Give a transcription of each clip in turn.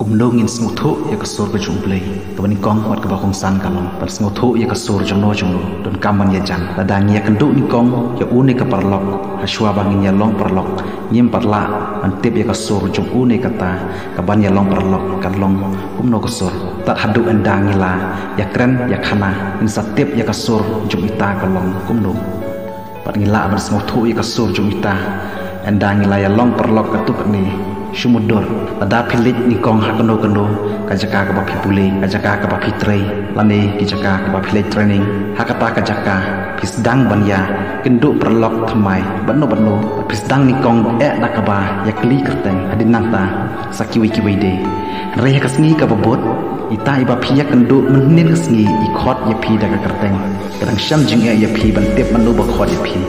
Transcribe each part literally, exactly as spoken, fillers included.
Kumno ngin sngewthuh ïa ka sur ka jong U Blei? Kaba nyngkong bad kaba kongsan ka long ban sngewthuh ïa ka sur jongno jongno. Donkam ban ïajan. Lada ngi ïakynduh nyngkong ïa une ka paralok, ha shuwa ba ngin ïalong paralok, ngim pat lah ban tip ïa ka sur jong une kata kaban ïalong paralok kan long kumno ka sur. Tad haduh ynda ngi la ïakren ïakhana, ngin sa tip ïa ka sur jong ita ka long kumno. Bad ngi lah ban sngewthuh ïa ka sur jong ita ynda ngi la ïalong paralok katto katne. Shu mutdur, lada phi leit nyngkong ha kano kano ka jaka kaba phi pule, ka jaka kaba phi trei, lane ki jaka kaba phi leit training, ha kata ka jaka phi sdang ban ïakynduh paralok thymmai bad no bad no. Phi sdang nyngkong eh da kaba ïakylli kyrteng, hadien nangta sa kiwei kiwei de. Hynrei ha ka sngi kaba bud, ita iba phi ïakynduh mynhynnin ka sngi i khot ïa phi da ka kyrteng. Ka dang shem jingeh ïa phi ban tip mano ba khot ïa phi.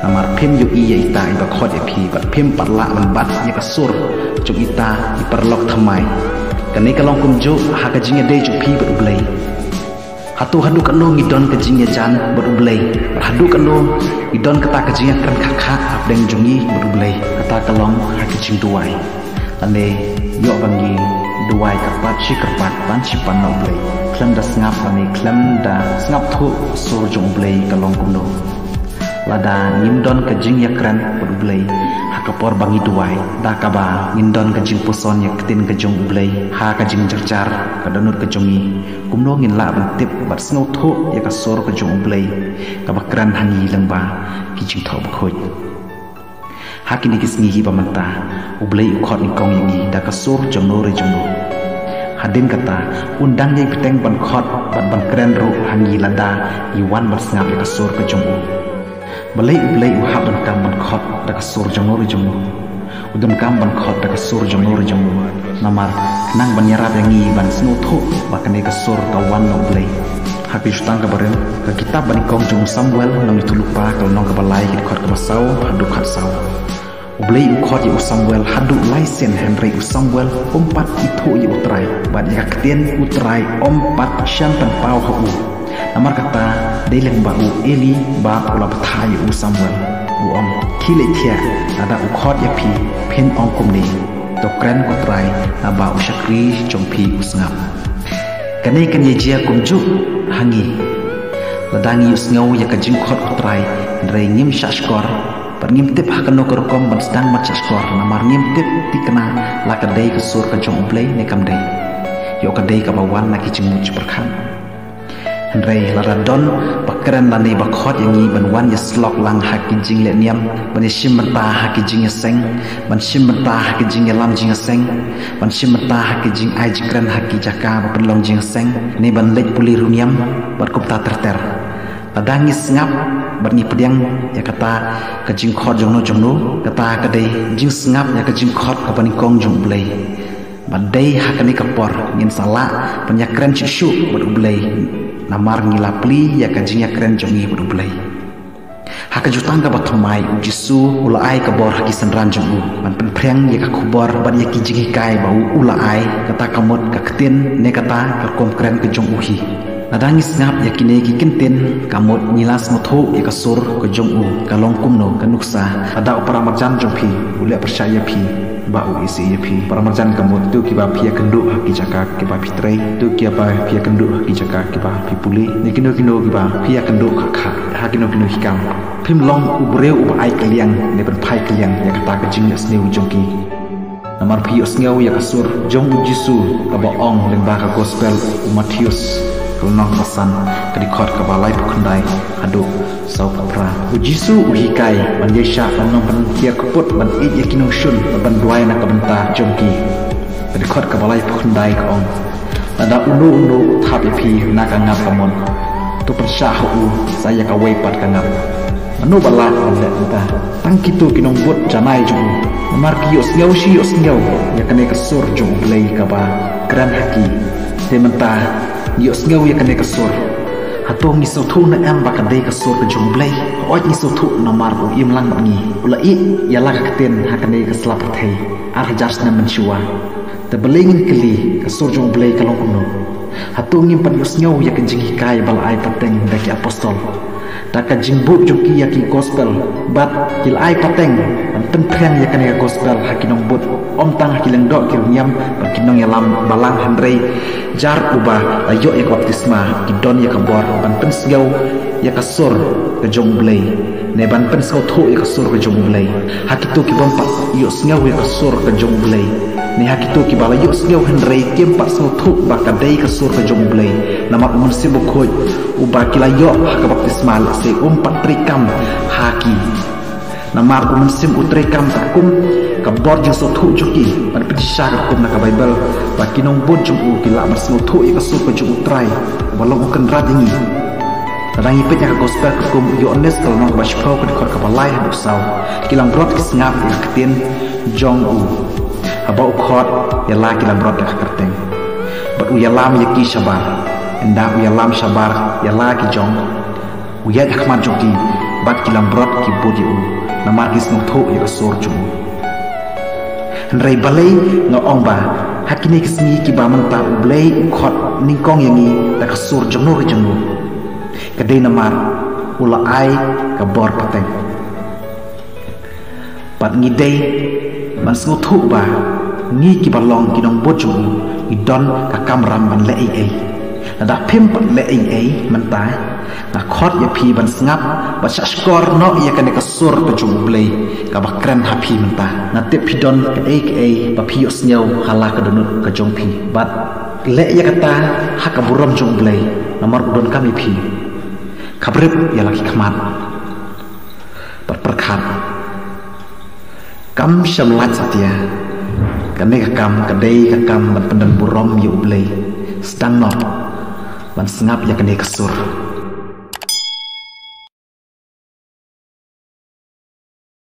Namar phim ïohi ïa ita iba khot ïa phi bad phim pat lah ban bat ïa ka sur jong ita i paralok thymmai. Kane ka long kumjuh ha ka jingïadei jong phi bad U Blei. Hato haduh katno ngi don ka jingïajan bad U Blei? Bad haduh katno ngi don kata ka jingïakren kha kha hapdeng jong ngi bad U Blei? Kata ka long ha ka jingduwai. Lane ïoh ba ngi duwai kyrpad shi kyrpad, pan shi pan na U Blei, khlem da sngap lane khlem da sngap thuh sur jong U Blei ka long kumno. Lada ngim don ka jingïakren bad U Blei ha ka por ba ngi duwai, da kaba ngin don ka jingpuson ïa ka ktien ka jong U Blei ha ka jingjarjar ka dohnud ka jong ngi, kumno ngin lah ban tip bad sngewthuh ïa ka sur ka jong U Blei kaba kren ha ngi lyngba ki jingthoh bakhuid? Ha kine ki sngi kiba mynta, U Blei u khot nyngkong ïa ngi da ka sur jongno re jongno. Hadien kata, un dang ïai bteng ban khot bad ban kren ruh ha ngi lada ngi wan ban sngap ïa ka sur ka jong u. Balei U Blei u hap donkam ban khot da ka sur jongno re jongno? U donkam ban khot da ka sur jongno re jongno. Namar khnang ban ïarap ïa ngi ban sngewthuh ba kane ka sur ka wan na U Blei. Ha ka jutang kaba rim, ka kitab ba nyngkong jong u Samuel, nongïathuhlypa, ka lynnong kaba lai, ka dkhot kaba saw haduh khatsaw. U Blei u khot ïa u Samuel haduh lai sien, hynrei u Samuel um pat ithuh ïa U Trai bad ïa ka ktien U Trai um pat shang tang paw ha u. Namar kata, dei lyngba u Eli ba u la bthah ïa u Samuel, u ong, khie leit thiah, lada u khot ïa phi, phin ong kumne: To kren, ko Trai, naba u shakri jong phi u sngap. Kane kan ïa jia kumjuh ha ngi. Lada ngi ïohsngew ïa ka jingkhot U Trai, hynrei ngim shah shkor bad ngim tip ha kano ka rukom ban sdang ban shah shkor, namar ngim tip thikna la ka dei ka sur ka jong U Blei ne kam dei. Ïoh ka dei kaba wan na ki jingmut jingpyrkhat. Hynrei lada don ba kren lane ba khot ïa ngi ban wan ïasyllok lang ha ki jingleh niam, ban ïashim bynta ha ki jingïaseng, ban shim bynta ha ki jingïalam jingïaseng, ban shim bynta ha ki jingai jingkren ha ki jaka ba pynlong jingïaseng, ne ban leit pule riewniam bad kumta ter ter. Lada ngi sngap bad ngi pdiang ïa kata ka jingkhot jongno jongno, kata ka dei jingsngap ïa ka jingkhot kaba nyngkong jong U Blei. Bad dei ha kane ka por ngin sa lah ban ïakren shuh shuh bad U Blei, namar ngi la plie ïa ka jingïakren jong ngi bad U Blei. Ha ka jutang kaba thymmai, U Jisu u la ai ka bor ha ki synran jong u ban pynphriang ïa ka khubor bad ïa ki jinghikai ba u, u la ai, kata ka mut ka ktien ne kata ka rukom kren ka jong u hi. Lada ngi sngap ïa kine ki kyntien, ka mut ngi la sngewthuh ïa ka sur ka jong u ka long kumno, ka nuksa lada u para marjan jong phi u leh pyrshah ïa phi ba u isih ïa phi. Para marjan ka mut kito kiba phi ïakynduh ha ki jaka kiba phi trei, kito kiba phi ïakynduh ha ki jaka kiba phi pule, ne kino kino kiba phi ïakynduh kha kha ha kino kino ki kam. Phim long u briew uba ai kylliang ne ban phai kylliang ïa kata ka jingleh sniew jong ki. Namar phi ïohsngew ïa ka sur jong U Jisu kaba ong lyngba ka gospel u Mathaios, ka lynnong kaba san, ka dkhot kaba laiphew khyndai haduh sawphew phra. U Jisu u hikai ban ïaishah ban long ban kiar kput, ban ïeit ïa ki nongshun, ban duwai na ka bynta jong ki. Ka dkhot kaba laiphew khyndai ka ong: Lada uno uno u thap ïa phi na ka ngap kamon, to pynshah ha u sa ïa kawei pat ka ngap. Mano ba lah ban leh kumta? Tang kito ki nongbud janai jong u. Namar ki ïohsngew shi ïohsngew ïa kane ka sur jong U Blei kaba kren ha ki. Te mynta ngi ïohsngew ïa kane ka sur. Hato ngi sngewthuh ne em ba ka dei ka sur ka jong U Blei? Hooid ngi sngewthuh, namar u im lang bad ngi. U la ïeh ïa la ka ktien ha kane ka sla pyrthei ar hajar snem mynshuwa. Te balei ngin kylli, ka sur jong U Blei ka long kumno? Hato ngim pat ïohsngew ïa ka jinghikai ba la ai pateng da ki apostol? Da ka jingbud jong ki ïa ki gospel, bad ki la ai pateng ban pynphriang ïa kane ka gospel ha ki nongbud, ym tang ha ki lyngdoh ki riewniam bad ki nongïalam balang, hynrei jar uba la ïoh ïa ka baptisma, ki don ïa ka bor ban pynsngew ïa ka sur ka jong U Blei, ne ban pynsngewthuh ïa ka sur ka jong U Blei. Ha kito ki bym pat ïohsngew ïa ka sur ka jong U Blei, ne ha kito kiba la ïohsngew hynrei kim pat sngewthuh ba ka dei ka sur ka jong U Blei, namar U Mynsiem Bakhuid uba ki la ïoh ha ka baptisma, lehse um pat treikam ha ki. Namar U Mynsiem u treikam katkum ka bor jingsngewthuh jong ki, ban pynshisha katkum na ka Baibl, ba ki nongbud jong u ki lah ban sngewthuh ïa ka sur ka jong U Trai, uba long U Kynrad jong ngi. Lada ngi peit ïa ka gospel katkum u Ïoannis ka lynnong kaba shiphew, ka dkhot kaba lai haduh saw, ki langbrot ki sngap ïa ka ktien jong u. Haba u khot ïa la ki langbrot da ka kyrteng, bad u ïalam ïa ki shabar. Ynda u ïalam shabar ïa la ki jong, u ïaid ha khmat jong ki, bad ki langbrot ki bud ïa u, namar ki sngewthuh ïa ka sur jong u. Hynrei balei nga ong ba ha kine ki sngi kiba mynta U Blei u khot nyngkong ïa ngi da ka sur jongno re jongno? Ka dei namar u la ai ka bor pateng. Bad ngi dei ban sngewthuh ba ngi kiba long ki nongbud jong u, ngi don ka kamram ban leh ei ei. Lada phim pat leh ei ei mynta, nga khot ïa phi ban sngap bad shahshkor noh ïa kane ka sur ka jong U Blei kaba kren ha phi mynta. Nga tip phi don kaei kaei ba phi ïohsngew ha la ka dohnud ka jong phi, bad leh ïa kata ha ka burom jong U Blei, namar u donkam ïa phi. Khabrip ïa la ki khmat bad pyrkhat. Kam shym lait satia. Kane ka kam ka dei ka kam ban pyndon burom ïa U Blei. Sdang noh ban sngap ïa kane ka sur.